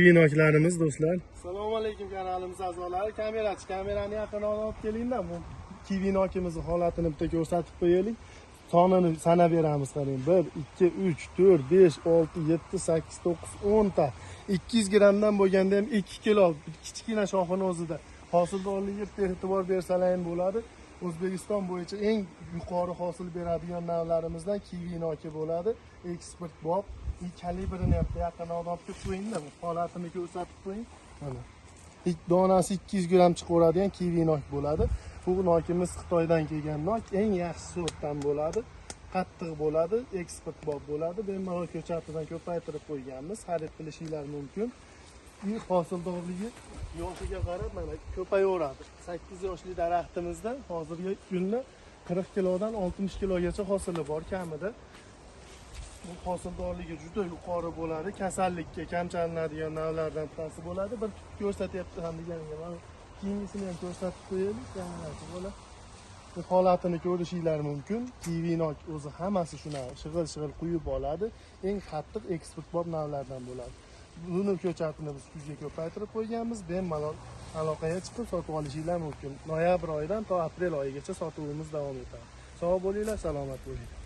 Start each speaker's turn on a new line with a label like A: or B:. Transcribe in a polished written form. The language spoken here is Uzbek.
A: Kivi do'stlar. Assalomu alaykum kanalimiz a'zolari. Kamerachi, kamerani yaqinroq olib kelingda, bu kivi nokimizni holatini bitta ko'rsatib qo'yaylik. Sonini sanab beramiz, qarang. 1 2 3 4 5 6 7 8 9 10 ta. 200 grammdan bo'lganda ham 2 kilo kichkina shoxini o'zida. Hosildorligiga bitta e'tibor bersalar ham bo'ladi. O'zbekiston bo'yicha eng yuqori hosil beradigan navlarimizdan kivi noki bo'ladi. Eksport bop. Kalibrini ham yaqinroq olib kelib qo'yingda, bu holatini ko'rsatib qo'ying. Mana. Donasi 200 gramm chiqaveradigan kivi nok bo'ladi. Bu nokimiz Xitoydan kelgan nok, eng yaxshi sortdan bo'ladi. Qattiq bo'ladi, eksport bop bo'ladi. Bemalol ko'chatidan ko'paytirib qo'yganmiz. Xarid qilishinglar mumkin. Hosildorligi yoshiga qarab mana ko'payaveradi. 8 yoshli daraxtimizda hozirgi kunda 40 kilodan 60 kilogacha hosili bor kamida. Bu hosildorligi juda yuqori bo'ladi. Kasallikka kam chalinadigan navlardan bittasi bo'ladi. Bir ko'rsatyapti ham deganga mana keyingisini ham ko'rsatib qo'yaylik. Kamerachi bola. Bu holatini ko'rishinglar mumkin. Kivi nok o'zi hammasi shunaqa shig'il-shig'il quyib oladi. Eng qattiq eksport bop navlardan bo'ladi. Buni ko'chatini biz kuzga ko'paytirib qo'yganmiz. Bemalol aloqaga chiqib sotib olishinglar mumkin. Noyabr oyidan to aprel oyigacha sotuvimiz davom etadi. Sog' bo'linglar, salomat bo'linglar.